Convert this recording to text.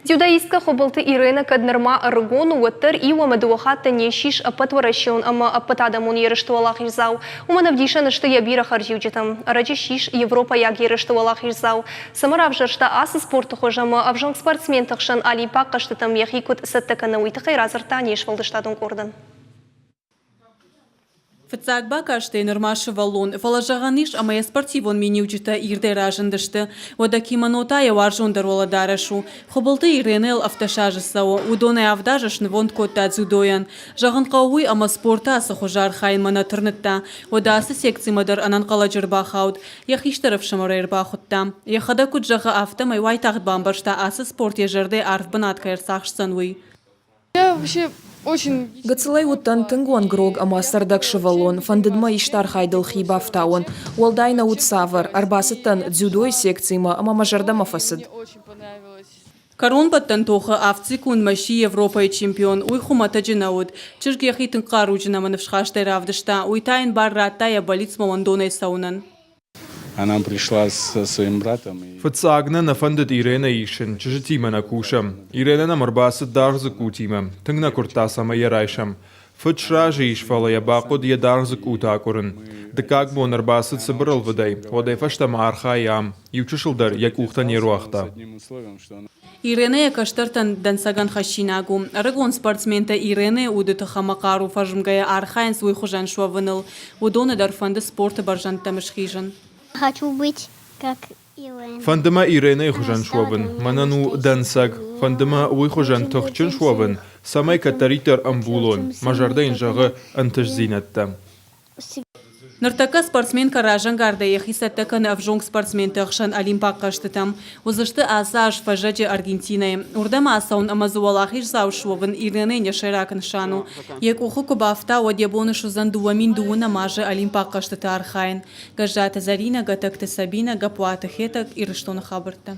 Дзюдоисткӕ Хуыбылты Иренӕ кӕд нырма ӕрыгон у, уӕддӕр иу ӕмӕ дыууӕ хатты не ссис ӕппӕтуӕрӕсеон ӕмӕ ӕппӕтадӕмон ерысты уӕлахиздзау. Уымӕн ӕвдисӕн сты йӕ бирӕ хӕрзиуджытӕ. Ӕрӕджы ссис европӕйаг ерысты уӕлахиздзау. Цӕмӕ равзӕрста ацы спорты хуыз ӕмӕ ӕвзонг спортсменты хсӕн олимпаг хъӕзтытӕм йӕхи куыд цӕттӕ кӕны, уый тыххӕй радзырдта не сфӕлдыстадон къордӕн. Фыццаг бакастӕй нырма сывӕллон, фӕлӕ зӕгъӕн ис, ӕмӕ йӕ спортивон миниуджытӕ ирдӕй разындысты. Уӕдӕ кимоно та йӕ уарзондӕр уӕлӕдарӕс у. Хуыбылты Иренӕйыл 17 азы цӕуы, уыдонӕй авд азы снывонд кодта дзюдойӕн. Зӕгъын хъӕуы уый, ӕмӕ спорты ацы хуызы архайынмӕ нӕ тырныдта. Уӕдӕ ацы секцимӕ дӕр ӕнӕнхъӕлӕджы ӕрбахауд. Йӕ хистӕр ӕфсымӕр ӕй ӕрбахуыдта. Йӕхӕдӕг куыд зӕгъы, афтӕмӕй уайтагъд бамбӕрста, ацы спорт йӕ зӕрдӕйы арф бынат кӕй ӕрцахсдзӕн, уый. Гыццылӕй уыдтӕн тынг уӕнгрог ӕмӕ цӕрдӕг сывӕллон, фӕндыд мӕ исты архайдыл хи бафтауын. Уӕлдай нӕ уыд цавӕр, ӕрбацыдтӕн дзюдойы секцимӕ ӕмӕ мӕ зӕрдӕмӕ фӕцыд. Кӕронбӕттӕн тохы авд секундмӕ сси Европӕйы чемпион. Уый хуымӕтӕджы нӕ уыд. Чызг йӕхи тынг хъаруджын ӕмӕ ныфсхастӕй равдыста, уый та йын бар радта йӕ бӕллицмӕ уӕндонӕй цӕуынӕн. Она пришла со своим братом. Фыццаг нӕ нӕ фӕндыд Иренӕ исын, чызджытимӕ нӕ кусӕм. Иренӕ нӕм ӕрбацыд даргъ дзыккутимӕ. Тынг нӕ куырдта, цӕмӕй йӕ райсӕм. Фыд сразы ис, фӕлӕ йӕ бахъуыд йӕ даргъ дзыккутӕ акъуырын. Дыккаг бон ӕрбацыд цыбыр ӕлвыдӕй, уӕдӕй фӕстӕмӕ архайы ам. Иу чысыл дӕр йӕ къухтӕ не руагъта. Иренӕ йӕ кӕстӕртӕн дӕнцӕгӕн хӕссинаг у. Ӕрыгон спортсментӕ Иренӕйы уды тых ӕмӕ хъару фӕзмгӕйӕ архайынц уый хуызӕн суӕвыныл. Уыдоны дӕр фӕнды спорты бӕрзӕндтӕм схизын. Хочу быть как Ирена. Фӕнды мӕ Иренӕйы хуызӕн суӕвын. Мӕнӕн у дӕнцӕг. Фӕнды мӕ уый хуызӕн тыхджын суӕвын, цӕмӕй кӕддӕриддӕр ӕмбулон. Мӕ зӕрдӕ йын зӕгъы ӕнтыстдзинӕдтӕ. Ныртӕккӕ спортсменкӕ разӕнгардӕй йӕхи цӕттӕ кӕны ӕвзонг спортсменты ӕхсӕн Олимпаг хъӕзтытӕм. Уыдзысты ацы аз фӕззӕджы Аргентинӕйы. Уырдӕм ацӕуын ӕмӕ дзы уӕлахиздзау суӕвын Иренӕйӕн йӕ сӕйраг нысан у. Йӕ къухы куы бафта, уӕд йӕ бон суыдзӕн 2012 азы Олимпаг хъӕзтыты архайын. Гӕззаты Зӕринӕ, Гӕтӕгты Сабинӕ, Гаппуаты Хетӕг, Ирыстоны хабӕрттӕ.